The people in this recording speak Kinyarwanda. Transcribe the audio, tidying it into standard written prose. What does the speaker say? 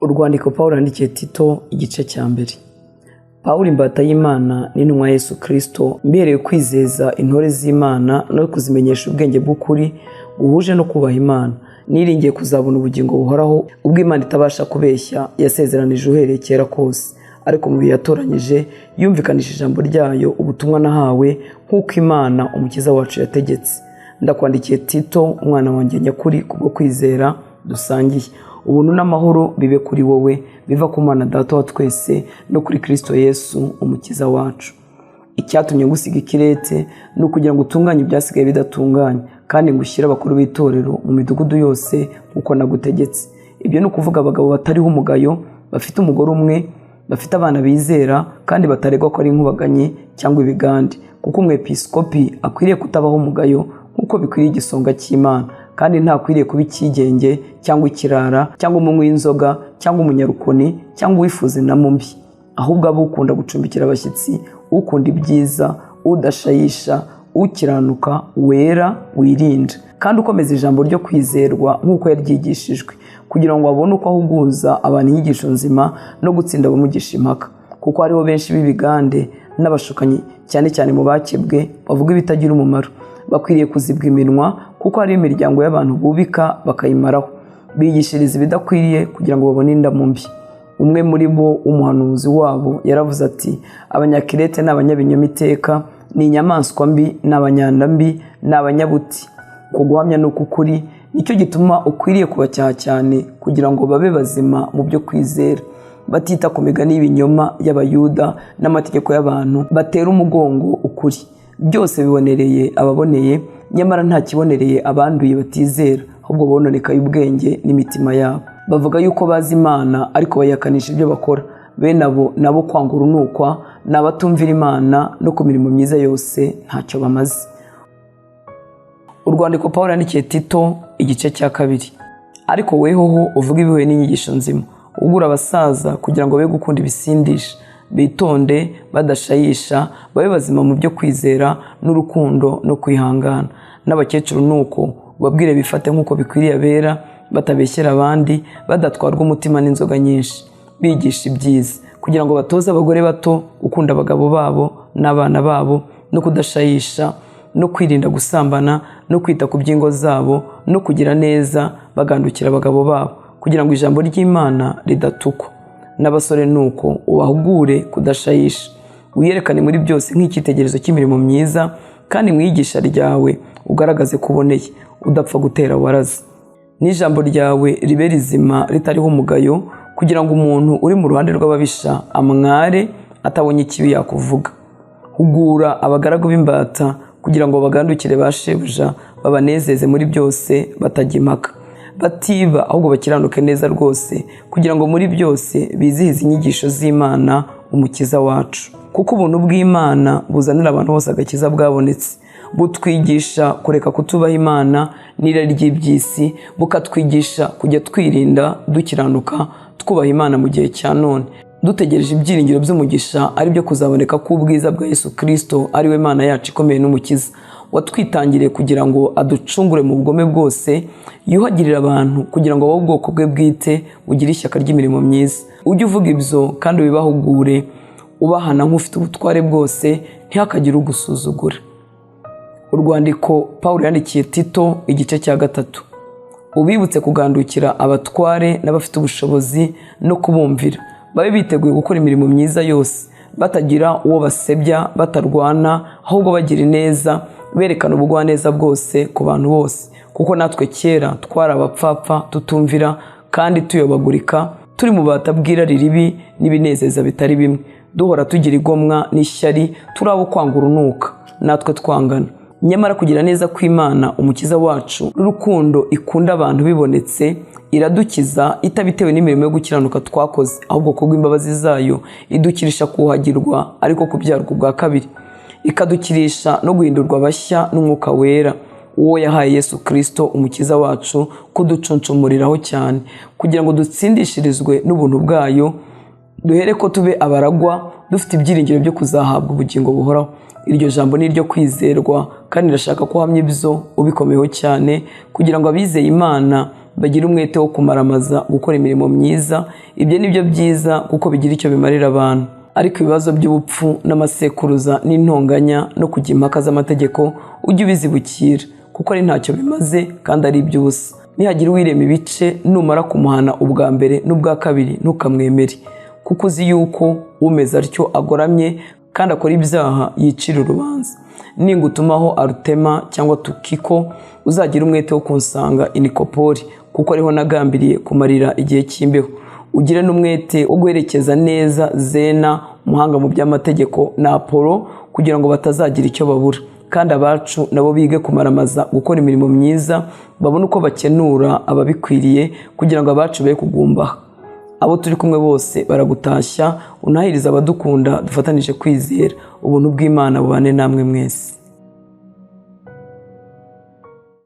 Urwandiko Pawulo yandikiye Tito, igice cya mbere. Pawulo, imbata y'Imana n'intumwa ya Yesu Kristo, mbereye kwizeza intore z'Imana no kuzimenyesha ubwenge bw'ukuri guhuje no kubaha Imana, niringiye kuzabona ubugingo buhoraho, ubwo Imana itabasha kubeshya yasezeranije uhereye kera kose, ariko mu bihe yatoranyije yumvikanisha ijambo ryayo, ubutumwa nahawe nk'uko Imana Umukiza wacu yategetse. Ndakwandikiye Tito, umwana wanjye nyakuri kubwo kwizera dusangiye. Ubuntu n'amahoro bibe kuri wowe, biva ku Mana Data wa twese no kuri Kristo Yesu Umukiza wacu. Icyatumye ngusiga ikirete ni ukugira ngo utunganye ibyasigaye bidatunganye, kandi ngushyire abakuru b'itorero mu midugudu yose nk'uko nagutegetse. Ibyo ni ukuvuga abagabo batariho umugayo, bafite umugore umwe, bafite abana bizera, kandi bataregwa ko ari inkubaganyi cyangwa ibigande, kuko umwepiskopi akwiriye kutabaho umugayo nk'uko bikwiriye igisonga cy'Imana, kandi ntakwiriye kuba icyigenge cyangwa ikirara cyangwa umunywi w'inzoga cyangwa umunyarukoni cyangwa uwifuza indamu mbi, ahubwo abe ukunda gucumbikira abashyitsi, ukunda ibyiza, udashayisha, ukiranuka, wera, wirinda, kandi ukomeza ijambo ryo kwizerwa nk'uko yaryigishijwe, kugira ngo abone uko ahuguza abantu inyigisho nzima no gutsinda abamugisha impaka. Kuko hariho benshi b'ibigande n'abashukanyi, cyane cyane mu bakebwe, bavuga ibitagira umumaro. Bakwiriye kuzibwa iminwa, kuko hariho imiryango y'abantu bubika bakayimaraho, bigishiriza ibidakwiriye kugira ngo babone indamu mbi. Umwe muri bo w'umuhanuzi wabo yaravuze ati: "Abanyakirete ni abanyabinyoma iteka, ni inyamaswa mbi, ni abanyanda mbi, ni abanyabuti." Uko guhamya ni uk'ukuri. Nicyo gituma ukwiriye kubacyaha cyane, kugira ngo babe bazima mu byo kwizera, batita ku migani y'ibinyoma y'Abayuda n'amategeko y'abantu batera umugongo ukuri. Byose bibonereye ababoneye, nyamara nta kibonereye abanduye batizera, ahubwo bononekaye ubwenge n'imitima yabo. Bavuga yuko bazi Imana, ariko bayihakanisha ibyo bakora. Bene abo nabo kwanga urunukwa, ni abatumvira Imana, no ku mirimo myiza yose ntacyo bamaze. Urwandiko Pawulo yandikiye Tito, igice cya kabiri. Ariko wehoho uvuga ibihuye n'inyigisho nzima, ugura abasaza kugira ngo be gukunda ibisindisha, bitonde, badashayisha, babe bazima mu byo kwizera n'urukundo no kwihangana. N'abakecuru ni uko, ubabwire bifate nk'uko bikwiriye abera, batabeshyera abandi, badatwarwa umutima n'inzoga nyinshi, bigisha ibyiza, kugira ngo batoze abagore bato gukunda abagabo babo n'abana babo, no kudashayisha, no kwirinda gusambana, no kwita ku by'ingo zabo, no kugira neza, bagandukira abagabo babo, kugira ngo ijambo ry'Imana ridatukwa. N'abasore ni uko, ubahugure kudashayisha. Wiyerekane muri byose nk'icyitegererezo cy'imirimo myiza, kandi mu iyigisha ryawe ugaragaze ko uboneye, udapfa gutera waraza. N'ijambo ryawe ribe rizima ritariho umugayo, kugira ngo umuntu uri mu ruhande rw'ababisha amware atabonye ikibi yakuvuga. Hugura abagaragu b'imbata, kugira ngo bagandukire ba shebuja, babanezeze muri byose, batajya impaka, batiba, ahubwo bakiranuke neza rwose, kugira ngo muri byose bizihize inyigisho z'Imana Umukiza wacu. Kuko ubuntu bw'Imana buzanira abantu bose agakiza bwabonetse, butwigisha kureka kutubaha Imana n'irari ry'iby'isi, bukatwigisha kujya twirinda dukiranuka, twubaha Imana mu gihe cya none, dutegereje ibyiringiro by'umugisha, ari byo kuzaboneka k'ubwiza bwa Yesu Kristo, ari we Mana yacu ikomeye n'Umukiza, watwitangiriye kugira ngo aducungure mu bugome bwose, yuhagirire abantu kugira ngo babe ubwoko bwe bwite bugire ishyaka ry'imirimo myiza. Ujye uvuga ibyo kandi ubibahugure, ubahana nk'ufite ubutware bwose, ntihakagire ugusuzugura. Urwandiko Pawulo yandikiye Tito, igice cya gatatu. Ubibutse kugandukira abatware n'abafite ubushobozi no kubumvira, babe biteguye gukora imirimo myiza yose, batagira uwo basebya, batarwana, ahubwo bagira ineza, berekana ubugwaneza bwose ku bantu bose. Kuko natwe kera twari abapfapfa, tutumvira kandi tuyobagurika, turi mu bubata bw'irari ribi n'ibinezeza bitari bimwe, duhora tugira igomwa n'ishyari, turi abo kwanga urunuka, natwe twangana. Nyamara kugira neza kw'Imana Umukiza wacu n'urukundo ikunda abantu bibonetse, iradukiza, itabitewe n'imirimo yo gukiranuka twakoze, ahubwo kubw'imbabazi zayo idukirisha kuhagirwa, ariko kubyarwa ubwa kabiri, ikadukirisha no guhindurwa bashya n'Umwuka Wera, uwo yahaye Yesu Kristo Umukiza wacu kuducuncumuriraho cyane, kugira ngo dutsindishirizwe n'ubuntu bwayo, duhere ko tube abaragwa, dufite ibyiringiro byo kuzahabwa ubugingo buhoraho. Iryo jambo ni iryo kwizerwa, kandi ndashaka ko uhamya ibyo ubikomeyeho cyane, kugira ngo abizeye Imana Bagire umwete wo kumaramaza gukora imirimo myiza. Ibyo ni byo byiza, kuko bigira icyo bimarira abantu. Ariko ibibazo by'ubupfu n'amasekuruza n'intonganya no kujya impaka z'amategeko, ujye ubizibukira, kuko ari ntacyo bimaze kandi ari iby'ubusa. Nihagira uwirema ibice, numara kumuhana ubwa mbere n'ubwa kabiri, ntukamwemere, kuko uzi yuko umeze atyo agoramye kandi akora ibyaha, yicira urubanza. Ningutumaho Arutema cyangwa Tukiko, uzagira umwete wo kunsanga i Nikopoli, kuko ariho nagambiriye kumarira igihe cy'imbeho. Ugire n'umwete wo guherekeza neza Zena, umuhanga mu by'amategeko, na Apolo, kugira ngo batazagira icyo babura. Kandi abacu nabo bige kumaramaza gukora imirimo myiza, babone uko bakenura ababikwiriye, kugira ngo abacu be kugumbaha. Abo turi kumwe bose baragutashya. Unahiriza abadukunda dufatanije kwizera. Ubuntu bw'Imana bubane namwe mwese.